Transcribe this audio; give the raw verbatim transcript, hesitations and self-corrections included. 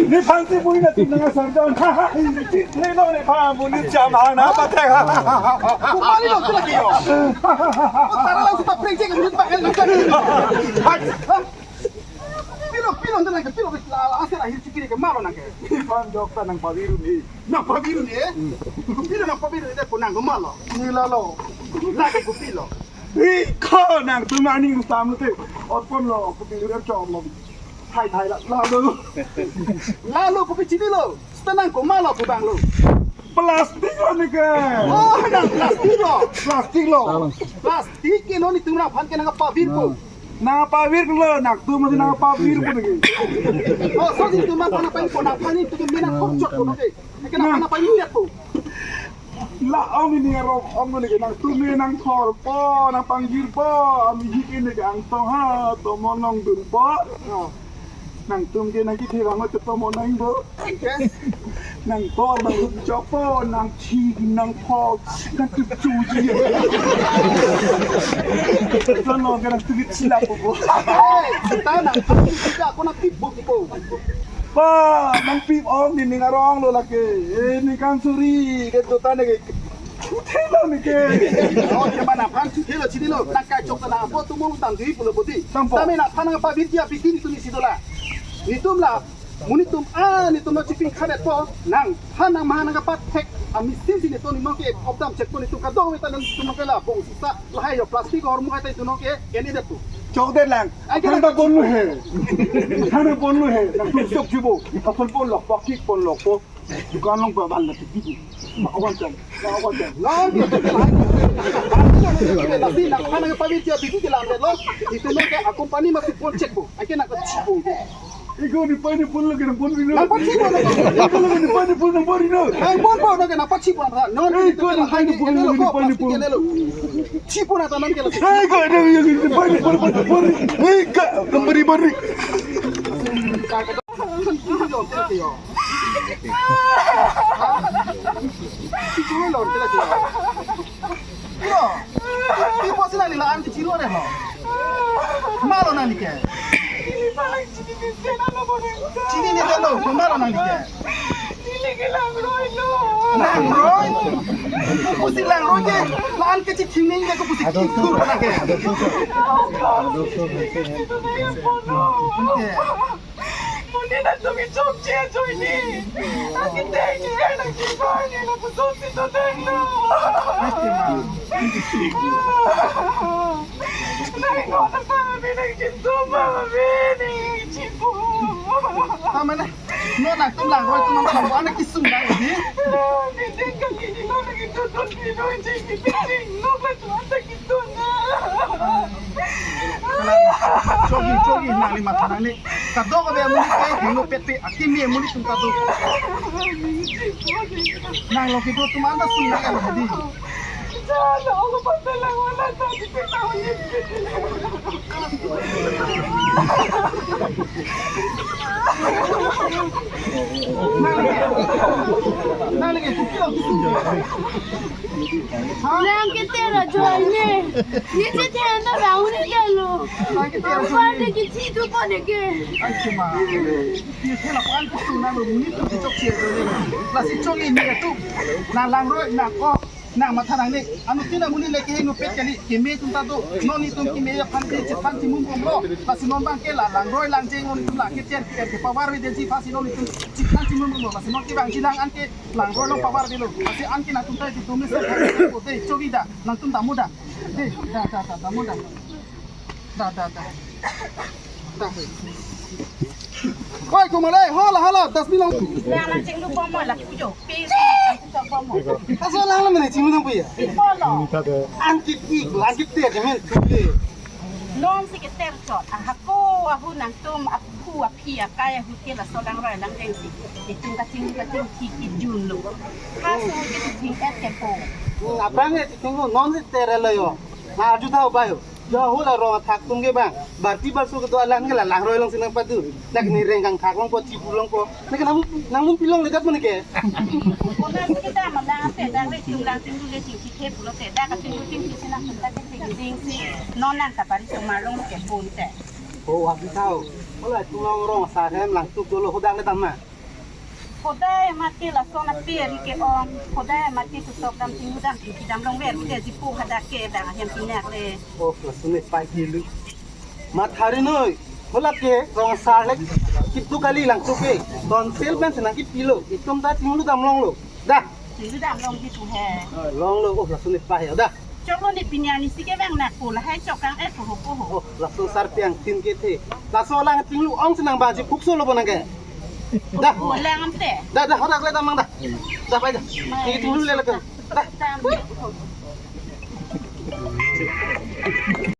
Nephan si bui na tina sardon. Chit thelo nephan bui ni jam hang na pathek. Kumari lo tu lagi yo. O tara lang suta prank check ni pakai na. Pilo, pilo, nang ke, pilo, pilo, asal akhir chikiri ke malo nang ke. Nephan jok ta nangpavirun he. Nangpavirun he? Pilo nangpavirun he, ko nang ke malo. Ni lalo. Lagi ko pilo. Hi, ko nangtum aning sam te. Otpon lo, ko pilo er chom lo. Thai thai la, lalo. Lalo ko pi chinilo. Sta nang ko malo ko bang lo. Plastic lo ne ke. Oh, nang plastic lo. Plastic lo. Plastic ke non netum aphan ke nangpavir ko. Nangpavir lo, nangtum nangpavir ko ne ke. Oh, so netum aphan aphan ko nangpani tu ke mena kok chok ko ne ke. Ke nangphan aphan ni ko. La ong ni arong ong ni ke nangtum ni nangthorpo, nangpangjirpo, ami hik ni ke angtong ha, tomon nangdunpo. Oh. Nangtum ke nangkithevang ot tomon nangbo. Yes. Nangthor nangchokpo, nangthi nangphok, nangtuchuji. Sono ke nangtubi chilap po. Hey, ta nangtubi chilap ko nangpip bo ko. Pa, nangpip ong ni ning arong lo lake. Eh, ni kan suri ke dota ne ke. Thelo ne ke. Oh, ke mana phan thelo chidilo. Nangkachok ta nangpo tumung tangdui pulo bodi. Tangpo. Tame nangphan nangpavir dia bikin tu ni sidola. Netum la, monit atum, ah, netum lo chiping khadet po. Nangphan nangma nangkapathek. Ami sin sin netum ni mong ke opdam check po netum kadong meta netum ke la bong sisa. Lahai yo plastic or mukai tai tu no ke, ke ni datu. Chok det lang. Ai, ke thang ta pon lo he. Thang ta pon lo he. Nangtum chok jibo. Apon pon lo, pakik pon lo po. Dukan long pa ban la tipi. Ma awan chan. Ma awan chan. Nang ke lahai. Tapi nangphan nangpavir dia bikin ke lam det lo. Itu no ke a company masih pon check bo. Ai ke nangkachibo. Iko nephan nepon lo ke nepon ri no. Nangpon chipo na. Nepon lo ke nephan nepon nepon ri no. Nangpon po na ke nangpon chipo na. Non iko nephan nepon lo ke nephan nepon. Chipo na tanan ke lo. Iko nephan nepon nepon ri. Iko kembali balik. Chipo lo ke lo. Ilo, ipo si nangli la-an ke chiro re ho. Malo nangli ke. Chini ni delo, malo nangli ke. Langroi. Pusi langroi ke, la-an ke chithing ning ke pusi ki thur na ke. Ke. Monit atum ke chokche ajoine. Akiteng ni, nangkipar ni, nangpusonsi todeng lo. Nang ko nang tama bi nangchintum ma bi nangchipo. Tama na, non nangtum langroi atum nangphan anak kisung nang di. Nangkiteng kaki ni lo nangkitudun ni lo jing kiting lo ba tuan ta kitun na. Chogi, chogi, nangli matha nangli. Kadokave amonit ke, hingno pet pe, akimi amonit atum kadok. Nang lo kedo atum anta sung nang lo di. Nang lagi, nang lagi, kupi lo, kupi lo. Nang ke tera joine. Ni je thenda bang ni dalo. Nang ke tera joine. Apa de kithi tu ko ne ke. Ai cuma. Ni thela pan tu na lo ni tu chokche joine. Lasi chogi ni tu. Nang langroi nang ko. Nang matha nangli. Anuttin amonit le kehingno pet kali. Keme atum ta do. Non netum keme aphan ke chethan chimum bom lo. Lasi non bang ke la langroi langjeng non netum la ke chen ke ke power ve de ji pasi non netum chethan chimum bom lo. Lasi non ke bang jilang an ke langroi lo power ve lo. Lasi an ke nangtum ta itum ni se ko de chogi da. Nangtum damu da. De, da, da, da, damu da. Da, da, da. Da. Oi, kumare, hola, hola, das bilang. Lang lang chinglu bom mo la pujo. Pi, pi, pi, bom mo. Aso lang lang mene chinglu nang puya. Pi bom lo. An kit ik, an kit te, kemen, tuye. Non si ke ter chot. Ahako, ahu nangtum, aphu, aphi, akai, ahu ke laso langroi langjeng si. Itum kaching, kaching, ki, ki jun lo. Haso ke ting et ke po. Abang e ting lo, non si ter lo yo. Na aju tau bayo. Jo hula rong athak atum ke bang. Barti barso kedo alang ke la langroi along si nangpadu. Dak ni rengkang thak longpo, chipu longpo. Neke nang nang mung pilong legat mene ke. Kona si kita malang te dak le tum lang ting le ting si the pulo te dak ting ting si nang ta ke ting ting si. Non nang ta pari so marlong ke pun te. Oh, aku tahu. Hala atum along rong asar hem langtuk dolo, hadak le dam ma? Hodai mati lason api ari ke-ong. Hodai mati susok dam, tinglu dam, tingki dam longver ke jipu hadak ke bang ahem pinak le. Oh, lason ne pai pilu. Mathari noi. Hala ke rong asar le kitu kali langtuk ke. Tonsil pen senang kipilo. Itum ta tinglu dam longlo. Dah. Tinglu dam long jipu he. Longlo, oh, lason ne pai ya. Dah. Choklo ne pini arnisi ke bang nak pu lahai chok kang-et pu ho pu ho. Oh, lason sar piang tin ke the. Laso alang tinglu ong senang bang ji pukso lo bonang ke. Dah. Oh, lang am te. Dah, dah, hadak le dam mang dah. Dah, pai dah. Tingki tinglu le le ke. Dah. Dam.